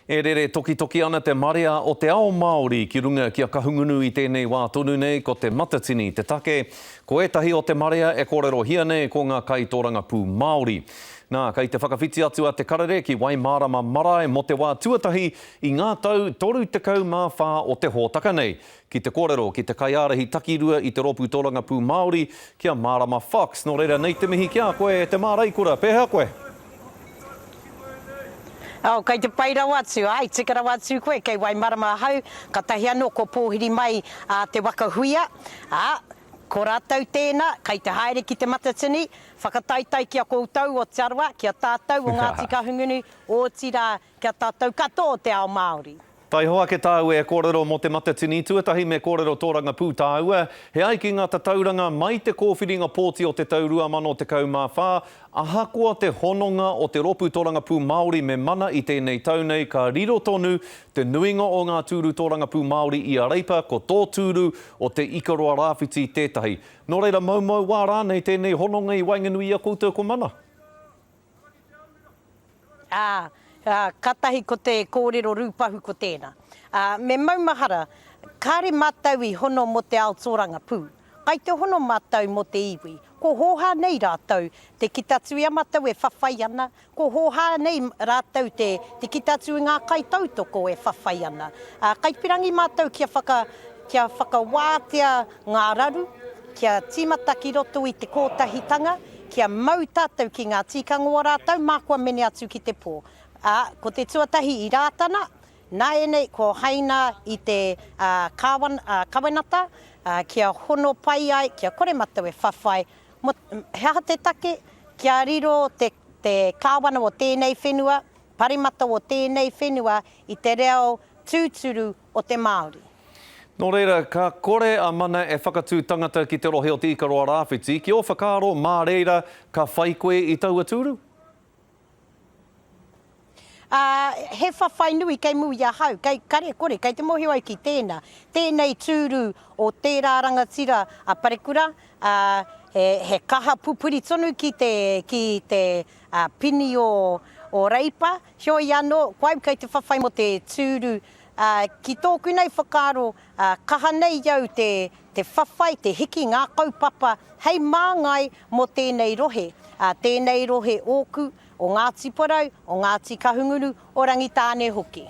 E rere tokitoki ana te marea o te ao Māori ki runga ki a Kahungunu i tēnei wā tonu nei, ko Te Matatini te take. Ko ētahi o te marea e kōrerohia nei ko ngā kaitōrangapū Māori. Nā, kei te whakawhiti atu a Te Karere ki Waimārama Marae mō te wā tuatahi i ngā tau 34 o te hōtaka nei, ki te kōrero ki te kaiārahi takirua i te Rōpū Tōrangapū Māori, ki a Mārama Fox. Nō reira, nei te mihi ki a koe e te māreikura. Pēhea koe? Oh, kei te pai rawa atu, āe, tika rawa atu koe, kei Waimarama ahau, katahi anō kua pōhiri mai a Te Waka Huia, ā, ko rātou tēnā, kei te haere ki Te Matatini, whakataetae ki a koutou o Te Arawa, ki a tātou o Ngāti Kahungunu, otirā, ki a tātou katoa o te ao Māori. Taihoa ake tāua e kōrero mō Te Matatini, tuatahi me kōrero tōrangapū tāua, he ai ki ngā tatauranga mai te kōwhiringa pōti o te tau 2014, ahakoa te hononga o te Rōpū Tōrangapū Māori me Mana i tēnei tau nei ka riro tonu te nuinga o ngā tūru tōrangapū Māori i a Reipa, ko tō tūru o Te Ikaroa Rāwhiti tētahi. Nō reira moumou wā rānei tēnei hononga i waenganui i a koutou ko Mana? Ā, ā, kātahi ko te kōrero rūpahu ko tēnā. Ā, me maumahara, kāre mātou i hono mō te ao tōrangapū. Kai te hono mātou mō te iwi. Ko hōhā nei rātou te kita atu i a mātou e whawhai ana, ko hōhā nei rātou te, te kita atu i ngā kaitautoko e whawhai ana. Ā, kai pirangi mātou kia whaka, kia whakawātea ngā raru, kia tīmata ki roto i te kōtahitanga, kia mau tātou ki ngā tīkanga o rātou mā kua mene atu ki te pō. Ā, ko te tuatahi i Rātana, nāianei kua haina i te kāwana, kawenata, ā, kia hono pai ai, kia kore matou e whawhai, mo, he aha te take? Kia riro te, te kāwana o tēnei whenua, paremata o tēnei whenua i te reo tūturu o te Māori. Nō reira, ka kore a Mana e whakatū tangata ki te rohe o Te Ikaroa-Rāwhiti, ki ō whakaaro mā reira ka whai koe i taua tūru? Ā, he whawhai nui kei mua i ahau, kei, kare kore, kei te mōhio au ki tēnā. Tēnei tūru o tērā rangatira a Parekura, ā, he, he kaha pupuri tonu ki te, ki te, ā, pini o, o Reipa, heoi anō, ko au kei te whawhai mō te tūru Ā, ki tōku nei whakaaro, ā, kaha nei au te, te whawhai, te hiki ngā kaupapa hei māngai mō tēnei rohe, ā, tēnei rohe ōku, o Ngāti Porou, o Ngāti Kahungunu, o Rangitāne hoki.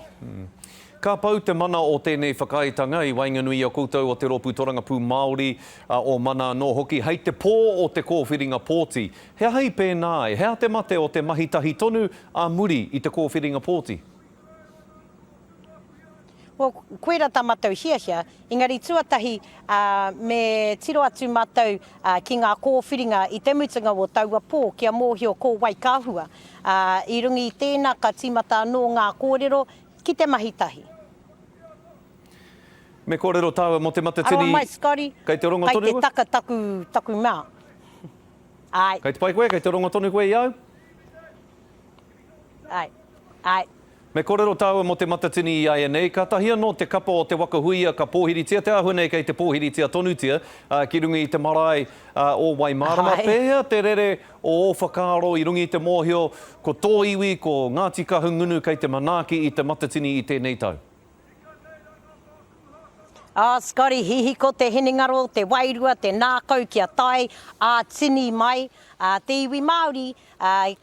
Ka pau te mana o tēnei whakaaetanga i waenganui i a koutou o Te Rōpū Torangapū Māori, ā, o Mana anō hoki, hei te pō o te kōwhiringa pōti. He aha i pēnā ai? He aha te mate o te mahi tahi tonu ā muri i te kōwhiringa pōti? Well, koira tā mātou hiahia, engari tuatahi me tiro atu mātou ki ngā kōwhiringa i te mutunga o taua pō kia mōhio ko wai ka hua. I runga i tēnā ka tīmata anō ngā kōrero ki te mahi tahi. Me kōrero tāua mō Te Matatini. Aroha mai Scotty, Kei te rongo tonu koe? Kei te taka taku, taku mea. Āe. Kei te pai koe? Kei te rongo tonu koe i au? Āe. Āe. Me kōrero tāua mō Te Matatini i āianei, kātahi anō te kapa o Te Waka Huia ka pōhiritia, te āhua nei kei te pōhiritia tonutia ki runga i te marae o Waimārama. Āe. Pēhea te rere o ō whakaaro i runga i te mōhio ko tō iwi, ko Ngāti Kahungunu kei te manaaki i Te Matatini i tēnei tau? Oh Scotty, hihiko te hinengaro, te wairua, te nākau kia tae ā-tini mai te iwi Māori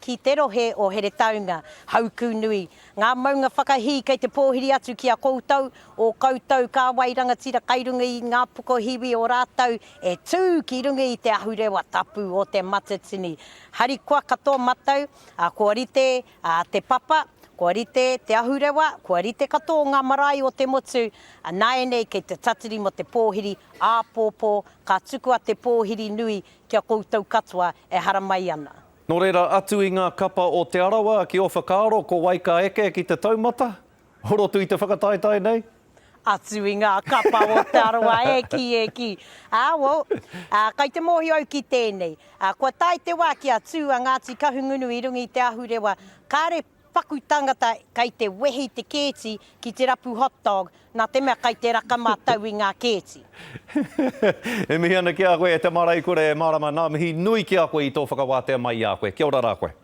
ki te rohe o Heretaunga, Haukūnui. Ngā maunga whakahī kei te pōhiri atu ki a koutou, ō koutou kāwai rangatira kai runga i ngā pokohiwi o rātou e tū ki runga i te ahurewa tapu o Te Matatini. Harikoa katoa matou, ā, kua rite te papa, kua rite te ahurewa, kua rite katoa ngā marae o te motu, ā, nāianei kei te tatari mō te pōhiri āpōpō, ka tukua te pōhiri nui ki a koutou katoa e haramai ana. Nō reira, atu i ngā kapa o Te Arawa, ki ō whakaaro, ko wai ka eke ki te taumata o roto i te whakataetae nei? Atu i ngā kapa o Te Arawa, e kī, e kī. Ā, well, ā, kai te mōhio au ki tēnei. Ā, kua tae te wā kia tū a Ngāti Kahungunu i runga i te ahurewa, kāre paku tangata kai te wehi te kēti ki te rapu hot dog, nā te mea kai te raka mātau i ngā kēti. E mihi ana ki a koe e te māreikura e mārama nā mihi nui ki a koe i tō whakawātea mai i a koe. Kia ora rā koe.